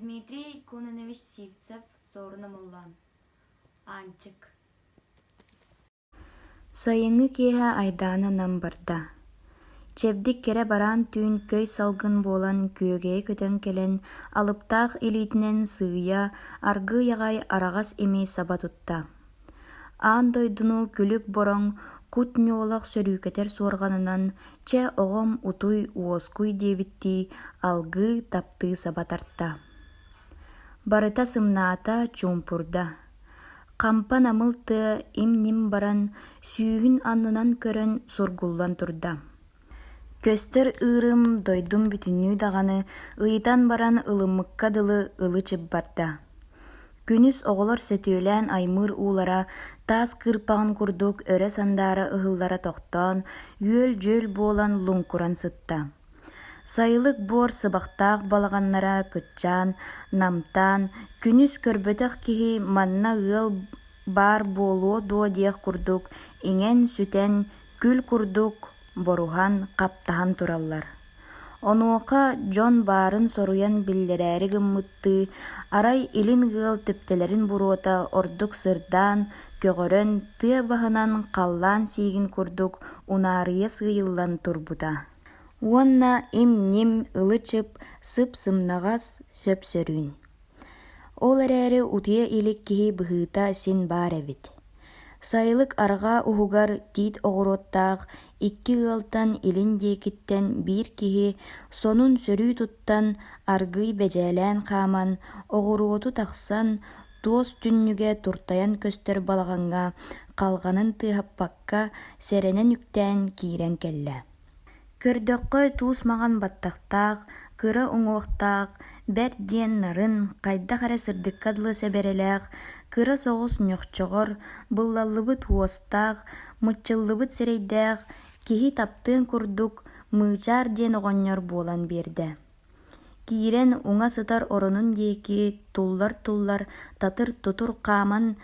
Дмитрий Кононович Сивцев, Суорун Омоллоон Аанчык Сайыҥҥы киэһэ айдаана нам барда. Чэбдик кэрэ бараан түүн көй салгын буолан күөгэйэ көтөн кэлэн, алыптаах илиитинэн сыыйа, аргыый аҕай араҕас ими саба тутта. Аан дойдуну күлүк бороҥ, кут ньуолах сөрүүкэтэр суорҕанынан «Чэ, оҕом, утуй, уоскуй» диэбиттии алгыы, таптыы саба тарта. Барыта сымнаата, чуумпурда. Хампа намыл тыа им-ньим баран, сүүһүн аннынан көрөн сургуллан турда. Көстөр ыырым дойдум бүтүннүү даҕаны ыйытан баран ылыммыкка дылы ылы-чып барда. Күнүс оҕолор сөтүөлээн аймыыр уулара таас кыырпаҕын курдук өрө сандаара ыһыллара тохтоон, үөл-дьүөл буолан луҥкуран сытта. Сайылык буор сыбахтаах балаҕаннара кыччаан, намтаан, күнүс көрбөтөх киһи манна ыал баар буолуо дуо диэх курдук иҥэн-сүтэн, күл курдук боруһан, хаптаһан тураллар. Онуоха дьон баарын соруйан биллэрээри гыммыттыы, арай илин ыал түптэлэрин буруота ордук сырдаан, көҕөрөн, тыа баһынан халлаан сиигин курдук унаарыйа сыыйыллан турбута. Уонна им-ньим, ылы-чып, сып-сымнаҕас, сөп-сөрүүн. Ол эрээри утуйа илик киһи быһыыта син баар эбит. Сайылык арҕаа уһугар тиит оҕуруоттаах икки ыалтан илин диэкиттэн биир киһи сонун сөрүү туттан, аргыый бэдьээлээн хааман, оҕуруоту тахсан, туос түннүгэ туртайан көстөр балаҕаҥҥа халҕанын тыаһаппакка сэрэнэн үктээн киирэн кэллэ. Көрдөххө туус маҥан баттахтаах, кыра уҥуохтаах, бэрт диэн нарын, хайдах эрэ сырдыкка дылы сэбэрэлээх, кыра соҕус ньохчоҕор, быллаллыбыт уостаах, мыччыллыбыт сирэйдээх, киһи таптыан курдук Мыычаар диэн оҕонньор буолан биэрдэ. Киирэн уҥа сытар оронун диэки туллар-туллар татыр-тутур хааман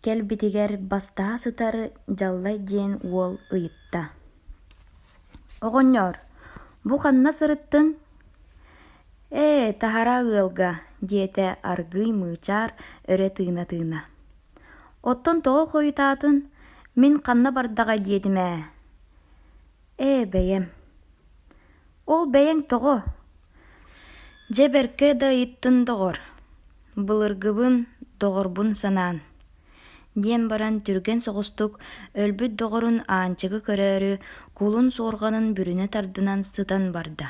кэлбитигэр бастаһа сытар Дьаллай диэн уол ыйытта: «Оҕонньоор, бу ханна сырыттыҥ?» «Ээ, таһара ыалга» диэтэ аргыый Мыычаар өрө тыына-тыына. «Оттон тоҕо хойутаатын, мин ханна бардаҕай диэтим ээ?» «Ээ, бэйэм» Ол бэйэҥ тоҕо? Дьэ бэркэ да ыйыттын доҕор, былыргыбын, доҕорбун санаан диэн баран түргэн соҕустук өлбүт доҕорун Аанчыгы көрөөрү кулун суорҕанын бүрүнэ тардынан сытан барда.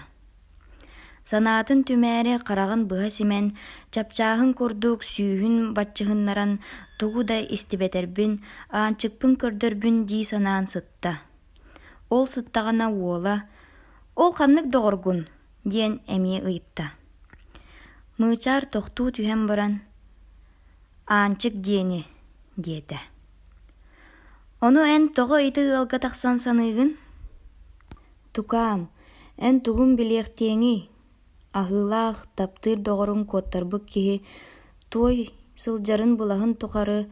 Санаатын түмээри хараҕын быһа симэн, чапчааһын курдук сүүһүн баччыһыннаран тугу да истибэтэрбин, Аанчыкпын көрдөрбүн дии санаан сытта. Ол сыттаҕына уола «Ол ханнык доҕоргун?» диэн эмиэ ыйытта. Мыычаар тохтуу түһэн баран «Аанчык диэни» диэтэ. «Ону эн тоҕо ити ыалга тахсан саныыгын?» «Тукаам, эн тугун билиэхтиэҥий? Аһыылаах, таптыыр доҕорун куоттарбыт киһи туой сылдьарын былаһын тухары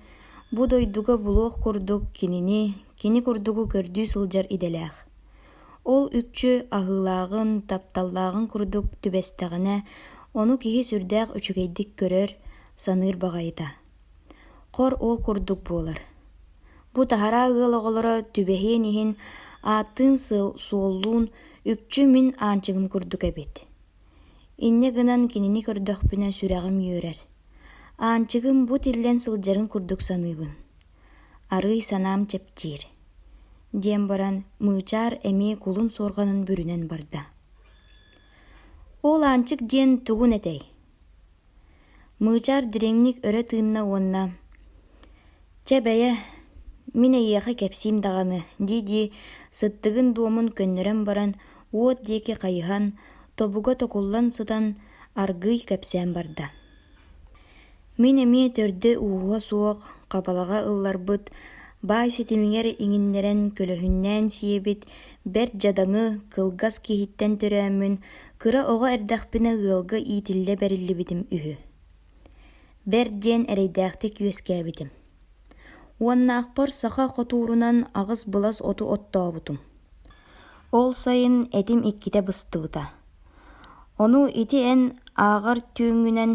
бу дойдуга булуох курдук кинини, кини курдугу көрдүү сылдьар идэлээх. Ол үкчү аһыылааҕын, тапталлааҕын курдук түбэстэҕинэ, ону киһи сүрдээх үчүгэйдик көрөр, саныыр баҕайыта. Хор ол курдук буолар. Бу таһараа ыал оҕолоро түбэһиэн иһин ааттыын суоллуун үкчү мин Аанчыгым курдук эбит. Инньэ гынан кинини көрдөхпүнэ сүрэҕим үөрэр. Аанчыгым бу тиллэн сылдьарын курдук саныыбын. Арыый санаам чэпчиир диэн баран Мыычаар эмиэ кулун суорҕанын бүрүнэн барда. Ол Аанчык диэн тугун этэй? Мыычаар дириҥник өрө тыынна уонна «Чэ бэйэ, мин эйиэхэ кэпсиим даҕаны» дии-дии сыттыгын дуомун көннөрөн баран уот диэки хайыһан, тобуга токуллан сытан аргыый кэпсээн барда. Мин эмиэ төрдө-ууһа суох, хабалаҕа ылларбыт, баай ситимигэр иҥиннэрэн көлөһүннээн сиэбит бэрт дьадаҥы, кылгас киһиттэн төрөөммүн, кыра оҕо эрдэхпинэ ыалга иитиллэ бэриллибитим үһү. Бэрт диэн эрэйдээхтик үөскээбитим. Уоннаахпар саха хотуурунан аҕыс былас оту оттообутум. Ол сайын этим иккитэ быстыбыта. Ону ити эн ааҕар түөҥҥүнэн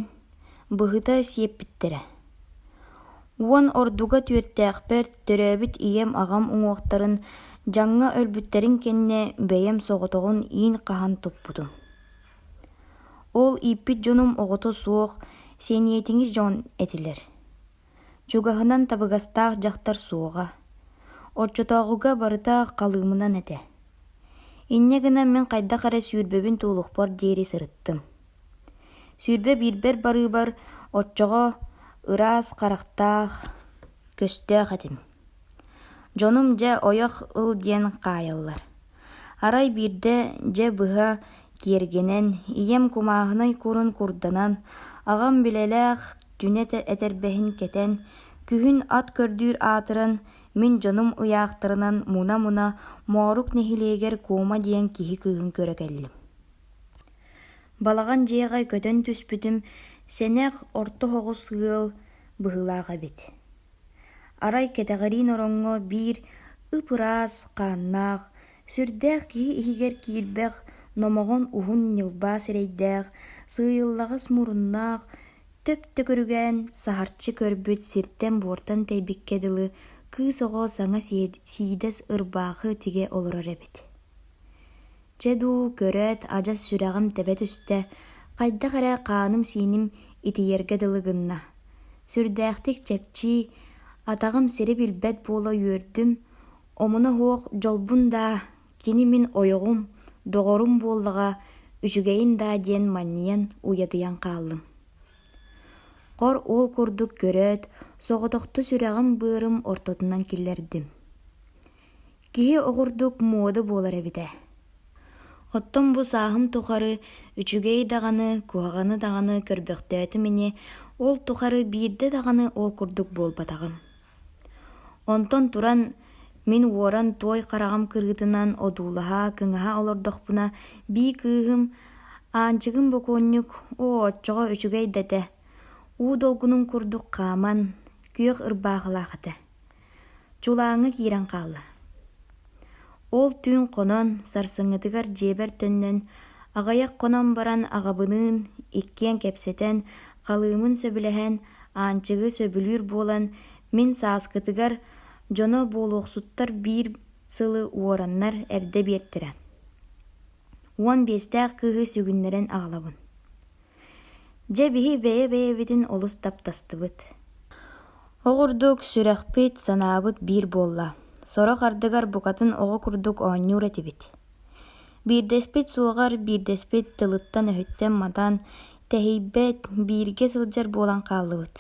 быһыта сиэппиттэрэ. Уон ордуга түөртээхпэр төрөөбүт ийэм-аҕам уҥуохтарын дьаҥҥа өлбүттэрин кэннэ бэйэм соҕотоҕун иин хаһан туппутум. Ол ииппит дьонум оҕото суох, сэниэтиҥи дьон этилэр. Чугаһынан табыгастаах дьахтар суоҕа. Оччотооҕуга барыта халыымынан этэ. Инньэ гынан мин хайдах эрэ сүүрбэбин туолуохпар диэри сырыттым. 21-бэр барыыбар оччоҕо ыраас харахтаах, көстөөх этим. Дьонум дьэ ойох ыл диэн хаайаллар. Арай биирдэ дьэ быһа киэргэнэн, ийэм кумааһынай курун курданан, аҕам билэлээх түнэ этэрбэһин кэтэн, күһүн ат көрдүүр аатыран, мин дьонум ыйаахтарынан муна-муна Моорук нэһилиэгэр Куома диэн киһи кыыһын көрө кэллим. Балаҕан дьиэҕэ көтөн түспүтүм, сэнэх орто соҕус ыал быһыылаах эбит. Арай кэтэҕириин ороҥҥо биир ып-ыраас хааннаах, сүрдээх киһи иһигэр киирбэх номоҕон уһун ньылбаа сирэйдээх, сыыйыллаҕас муруннаах, төп-төкүрүгэн саһарчы көрбүт сиртэн-буортан тэйбиккэ дылы кыыс оҕо саҥа сиидэс ырбаахы тигэ олорор эбит. Чэ дуу, көрөөт, адьас сүрэҕим тэбэ түстэ, хайдах эрэ хааным-сииним итийэргэ дылы гынна. Сүрдээхтик чэпчии, атаҕым сири билбэт буола үөрдүм, омуна суох дьолбун даа, кини мин ойоҕум, доҕорум буоллаҕа, үчүгэйин даа диэн манньыйан уйадыйан хааллым. Хор ол курдук көрөөт, соҕотохто сүрэҕим-быарым ортотунан киллэрдим. Киһи оҕурдук муода буолар эбит ээ. Оттон бу сааһым тухары үчүгэй даҕаны, куһаҕаны даҕаны көрбөхтөөтүм ини, ол тухары биирдэ даҕаны ол курдук буолбатаҕым. Онтон туран мин уоран туой хараҕым кырыытынан одуулаһа, кыҥаһа олордохпуна бии кыыһым Аанчыгым бокуонньук, оо, оччоҕо үчүгэй да этэ, уу долгунун курдук хааман, күөх ырбаахылаах этэ. Чулааҥҥа киирэн хаалла. Ол түүн хонон, сарсыҥҥытыгар дьиэбэр төннөн, аҕыйах хонон баран аҕабыныын иккиэн кэпсэтэн, халыымын сөбүлэһэн, Аанчыгы сөбүлүүр буолан, мин сааскытыгар дьоно буолуохсуттар биир сылы уораннар эрдэ биэртэрэ. 15-тээх кыыһы сүгүннэрэн аҕалабын. Дьэ биһи бэйэ-бэйэбитин олус таптастыбыт. Оҕурдук сүрэхпит, санаабыт биир буолла. Сорох ардыгар букатын оҕо курдук оонньуур этибит. Биирдэспит суоҕар биирдэспит тылыттан-өһүттэн матан, тэһийбэт, бииргэ сылдьар буолан хааллыбыт.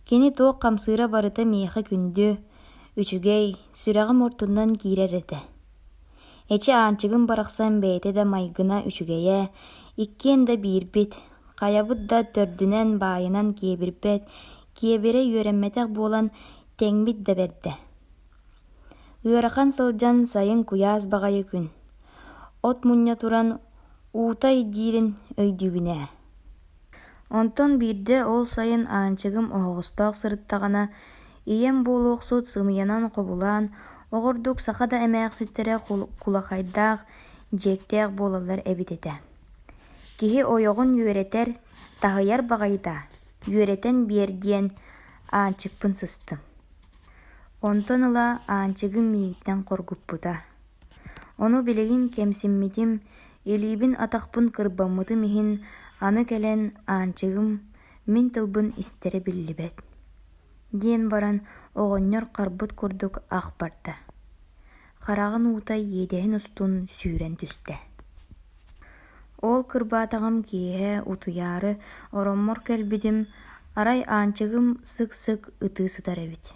Кини туох хамсыыра барыта миэхэ күндү, үчүгэй, сүрэҕим ортотунан киирэр этэ. Эчи Аанчыгым барахсан бэйэтэ да майгына үчүгэйэ, иккиэн да биирбит, хайабыт да төрдүнэн баайынан киэбирбэт, киэбирэ үөрэммэтэх буолан тэҥмит да бэрдэ. Ыарахан сылдьан сайын куйаас баҕайы күн, от мунньа туран уутай диирин өйдүүбүн ээ. Онтон биирдэ ол сайын Аанчыгым оһоҕостоох сырыттаҕына, ийэм буолуохсут сымыйанан хобулаан, оҕордук саха да эмээхситтэрэ кулахайдаах, дьиэктээх буолаллар эбит этэ. Киһи ойоҕун үөрэтэр, таһыйар баҕайыта, үөрэтэн биэр диэн Аанчыкпын сыстым. Онтон ыла Аанчыгым миигиттэн хоргуппута. Ону билигин кэмсиммитим, илиибин-атахпын кырбаммытым иһин аны кэлэн Аанчыгым мин тылбын истэрэ биллибэт диэн баран оҕонньор харбыт курдук ах барда, хараҕын уута иэдэһин устун сүүрэн түстэ. Ол кырбаатаҕым киэһэ утуйаары ороммор кэлбитим, арай Аанчыгым сык-сык ытыы сытар эбит.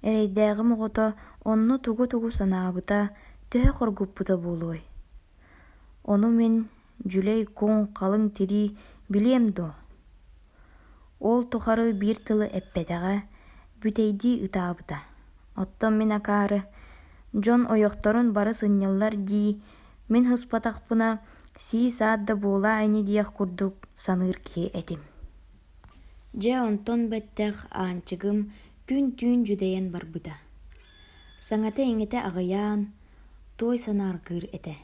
Эрэйдээҕим оҕото онно тугу-тугу санаабыта, төһө хоргуппута буолуой? Ону мин, дьүлэй куҥ халыҥ тирии, билиэм дуо? Ол тухары биир тылы эппэтэҕэ, бүтэйдии ытаабыта. Оттон мин акаары, дьон ойохторун бары сынньаллар дии, мин сыспатахпына сии-саат да буолаа ини диэх курдук саныыр киһи этим. Дьэ онтон бэттэх Аанчыгым күн-түүн дьүдэйэн барбыта. Саҥата-иҥэтэ аҕыйаан, туой санааргыыр этэ.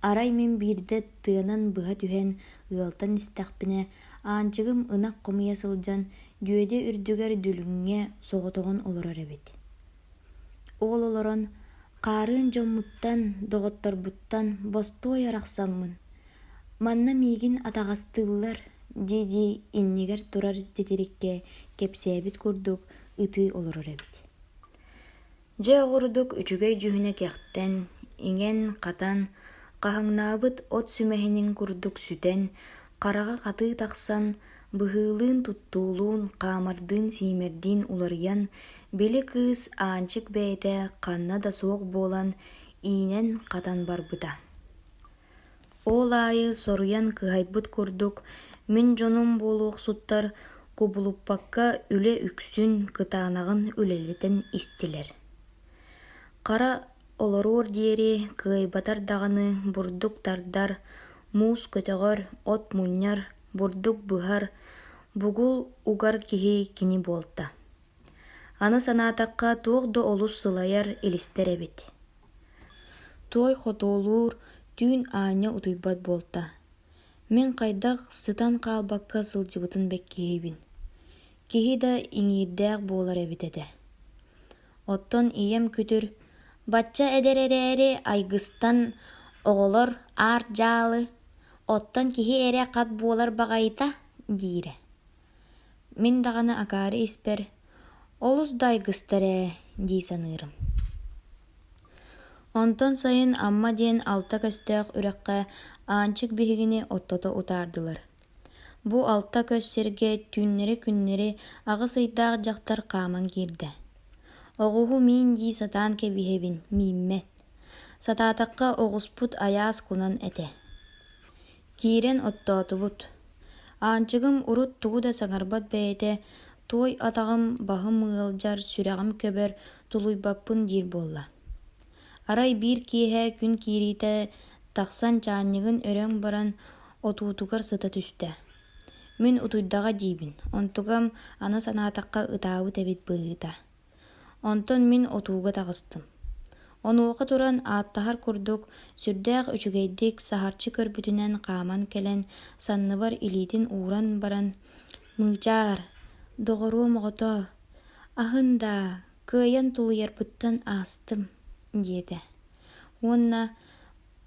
Арай мин биирдэ тыанан быһа түһэн ыалтан истэхпинэ, Аанчыгым ынах хомуйа сылдьан, дүөдэ үрдүгэр дүлүҥҥэ соҕотоҕун олорор эбит. Ол олорон, хаарыан дьоммуттан, доҕотторбуттан бостуой арахсаммын, манна миигин атаҕастыыллар дии-дии иннигэр турар титириккэ кэпсээбит курдук ытыы олорор эбит. Дьэ оҕурдук үчүгэй дьүһүнэ кэхтэн, иҥэн-хатан, хаһыҥнаабыт от сүмэһинин курдук сүтэн, хараҕа хатыы тахсан, быһыылыын-туттуулуун, хаамардыын-сиимэрдиин уларыйан, били кыыс Аанчык бэйэтэ ханна да суох буолан, иинэн-хатан барбыта. Ол аайы соруйан кыһайбыт курдук, мин дьонум буолуохсуттар кубулуппакка үлэ үксүн, кытаанаҕын үлэлэтэн истилэр. Хара олоруор диэри кыайбатар даҕаны бурдук тардар, муус көтөҕөр, от мунньар, бурдук быһар, бугул угар киһи кини буолта. Аны санаатахха туох да олус сылайар, илистэр эбит. Туой хотуолуур, түүн аанньа утуйбат буолта. Мин хайдах сытан хаалбакка сылдьыбытын бэккиһиибин. Киһи да иҥиирдээх буолар эбит этэ. Оттон ийэм күтүр «Бачча эдэр эрээри айгыстан оҕолор аар дьаалы, оттон киһи эрэ хат буолар баҕайыта» диирэ. Мин даҕаны акаары испэр «Олус да айгыстар ээ» дии саныырым. Онтон сайын Амма диэн алта көстөөх үрэххэ Аанчык биһигини оттото утаардылар. Бу алта көс сиргэ түүннэри-күннэри аҕыс ыйдаах дьахтар хааман киирдэ. Оҕуһу миин дии сатаан кэбиһэбин, мииммэт. Сатаатахха оҕуспут айаас кунан этэ. Киирэн оттоотубут. Аанчыгым урут тугу да саҥарбат бэйэтэ туой атаҕым, баһым ыалдьар, сүрэҕим көбөр, тулуйбаппын диир буолла. Арай биир киэһэ күн киириитэ тахсан чаанньыгын өрөн баран отуутугар сыта түстэ. Мин утуйдаҕа диибин, онтукам аны санаатахха ытаабыт эбит быһыыта. Онтон мин отууга таҕыстым. Онуоха туран ааттаһар курдук сүрдээх үчүгэйдик саһарчы көрбүтүнэн хааман кэлэн санныбар илиитин ууран баран «Мыычаар, доҕоруом оҕото, аһын даа, кыайан тулуйарбыттан аастым» диэтэ. Уонна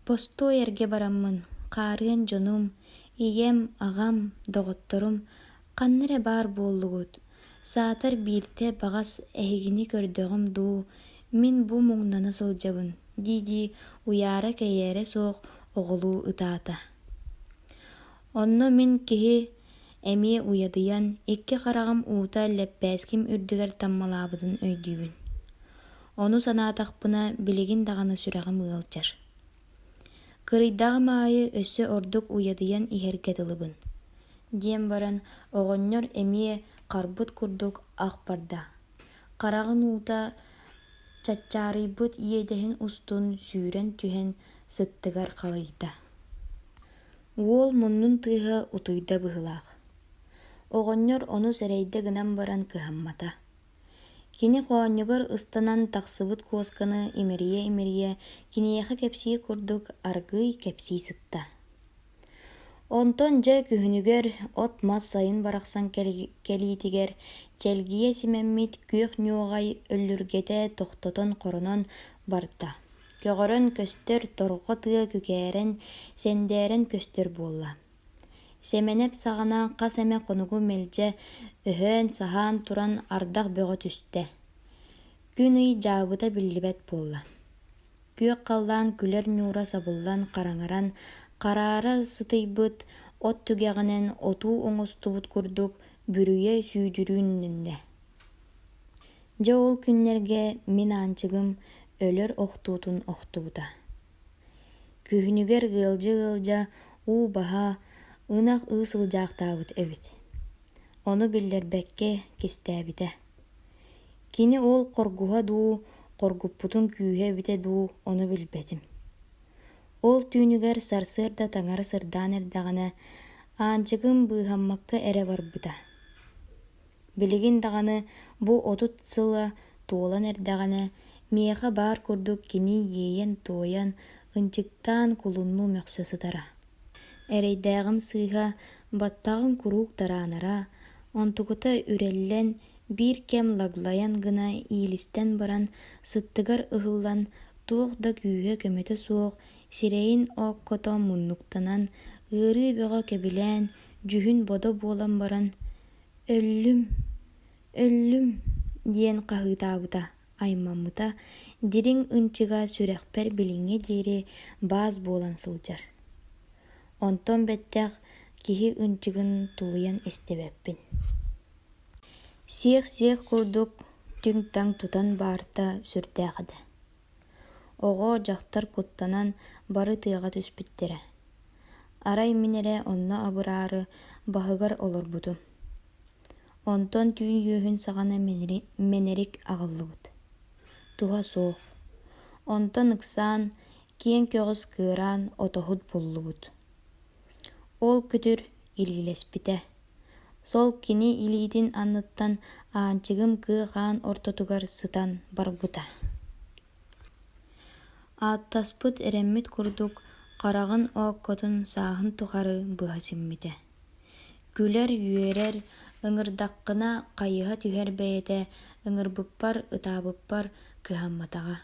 Бостуой эргэ бараммын, хаарыан дьонум, ийэм, аҕам, доҕотторум ханна эрэ баар буоллугут, саатар биирдэ баҕас эһигини көрдөҕүм дуу, мин бу муҥнана сылдьабын дии-дии уйаара-кэйээрэ суох оҕолуу ытаата. Онно мин киһи эмиэ уйадыйан, икки хараҕым уута лэппээским үрдүгэр таммалаабытын өйдүүбүн. Ону санаатахпына, билигин даҕаны сүрэҕим ыалдьар. Кырыйдаҕым аайы өссө ордук уйадыйан иһэргэ дылыбын, диэн баран оҕонньор эмиэ харбыт курдук ах барда. Хараҕын уута чаччаарыйбыт иэдэһин устун сүүрэн түһэн сыттыгар халыйда. Уол муннун тыаһа утуйда быһыылаах. Оҕонньор ону сэрэйдэ гынан баран кыһаммата. Кини хоонньугар ыстанан тахсыбыт куосканы имэрийэ-имэрийэ киниэхэ кэпсиир курдук аргыый кэпсии сытта. Онтон дьэ күһүнүгэр от-мас сайын барахсан кэлиитигэр чэлгийэ симэммит күөх ньуоҕай өллүргэтэ тохтотон-хоронон барда. Көҕөрөн көстөр торҕо тыа күкээрэн, сэндээрэн көстөр буолла. Сэмэнэп саҕана хас эмэ хонугу мэлдьэ өһөөн-саһаан туран ардах бөҕө түстэ. Күн-ый дьаабыта биллибэт буолла. Күөх халлаан күлэр ньуура сабыллан хараҥаран, хараара сытыйбыт от түгэҕинэн отуу оҥостубут курдук бүрүйэ сүүдүрүүннэннэ. Дьэ ол күннэргэ мин Аанчыгым өлөр охтуутун охтубута. Күһүнүгэр ыалдьа-ыалдьа уу баһа, ынах ыы сылдьаахтаабыт эбит. Ону биллэрбэккэ кистээбитэ. Кини ол хоргуһа дуу, хоргуппутун күүһэ эбитэ дуу, ону билбэтим. Ол түүнүгэр сарсыарда таҥара сырдаан эрдэҕинэ, Аанчыгым быыһаммакка эрэ барбыта. Билигин даҕаны бу 30 сыла туолан эрдэҕинэ, миэхэ баар курдук кини иэйэн-туойан, ынчыктаан кулуннуу мөхсө сытара. Эрэйдээҕим сыыһа баттаҕын куруук тараанара, онтуката үрэллэн, биир кэм лаглайан гына иилистэн баран сыттыгар ыһыллан, туох да күүһэ-көмөтө суох сирэйин ооккото муннуктанан, ыарыы бөҕө кэбилээн, дьүһүн-бодо буолан баран «Өллүм, өллүм» диэн хаһыытаабыта, аймаммыта дириҥ ынчыга сүрэхпэр билиҥҥэ диэри баас буолан сылдьар. Онтон бэттэх киһи ынчыгын тулуйан истибэппин. Сиэх-сиэх курдук түҥ-таҥ тутан баарта сүрдээх этэ. Оҕо, дьахтар куттанан бары тыаҕа түспүттэрэ. Арай мин эрэ онно абыраары баһыгар олорбутум. Онтон түүн үөһүн саҕана мэнэрик аҕыллыбыт. Туһа суох. Онтон ыксаан, киэҥ көҕүс кыараан отоһут буллубут. Ол күтүр илиилэспитэ. Сол кини илиитин анныттан Аанчыгым кыа хаан ортотугар сытан барбыта. Ааттаспыт эрэммит курдук хараҕын ооккотун сааһын тухары быһа симмитэ. Күлэр-үөрэр, ыҥырдаххына хайыһа түһэр бэйэтэ ыҥырбыппар, ытаабыппар кыһамматаҕа.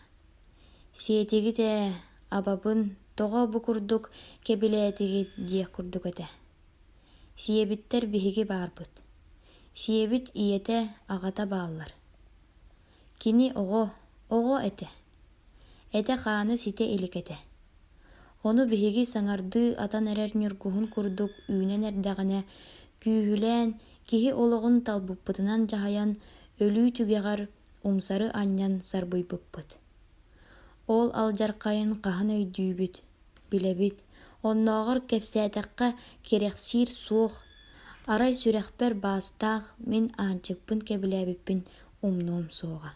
«Сиэтигит ээ, абабын тоҕо бу курдук кэбилээтигит» диэх курдук этэ. Сиэбиттэр биһиги баарбыт. Сиэбит ийэтэ, аҕата бааллар. Кини оҕо, оҕо этэ. Этэ-хаана ситэ илик этэ. Ону биһиги саҥардыы атан эрэр ньургуһун курдук үүнэн эрдэҕинэ, күүһүлээн, киһи олоҕун талбыппытынан дьаһайан, өлүү түгэҕэр умсары анньан сарбыйбыппыт. Ол алдьархайын хаһан өйдүүбүт, билэбит, оннооҕор кэпсээтэххэ кэрэхсиир суох, арай сүрэхпэр баастаах мин Аанчыкпын кэбилээбиппин умнуом суоҕа.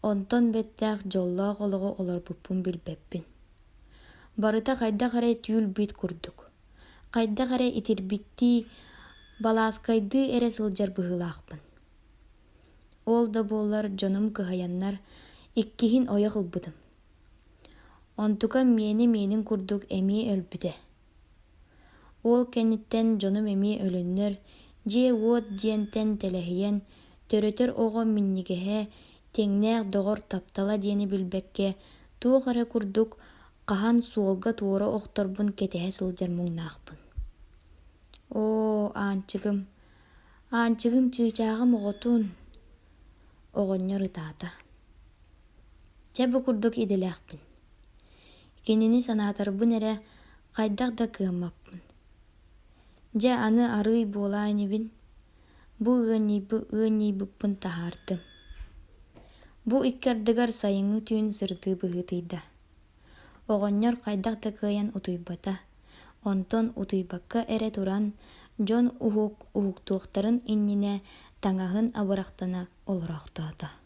Онтон бэттээх дьоллоох олоҕу олорбуппун билбэппин. Барыта хайдах эрэ түүл-бит курдук, хайдах эрэ итирбиттии, балааскайдыы эрэ сылдьар быһыылаахпын. Ол да буоллар дьонум кыһайаннар иккиһин ойох ылбытым. Онтукам миэнэ миэнин курдук эмиэ өлбүтэ. Ол кэнниттэн дьонум эмиэ өлөннөр, дьиэ-уот диэнтэн тэлэһийэн, төрөтөр оҕо минньигэһэ, тэҥнээх доҕор таптала диэни билбэккэ, туох эрэ курдук хаһан суолга туора охторбун кэтэһэ сылдьар муҥнаахпын. Оо, Аанчыгым, Аанчыгым чыычааҕым оҕотун! Оҕонньор ытаата. Чэ бу курдук идэлээхпин. Кинини санаатарбын эрэ хайдах да кыаммаппын. Дьэ аны арыый буолаа инибин, бу ыанньыйбыппын таһаардым. Бу икки ардыгар сайыҥҥы түүн сырдыы быһыытыйда. Оҕонньор хайдах да кыайан утуйбата, онтон утуйбакка эрэ туран, дьон уһук уһуктуохтарын иннинэ таҥаһын абырахтана олороохтоото.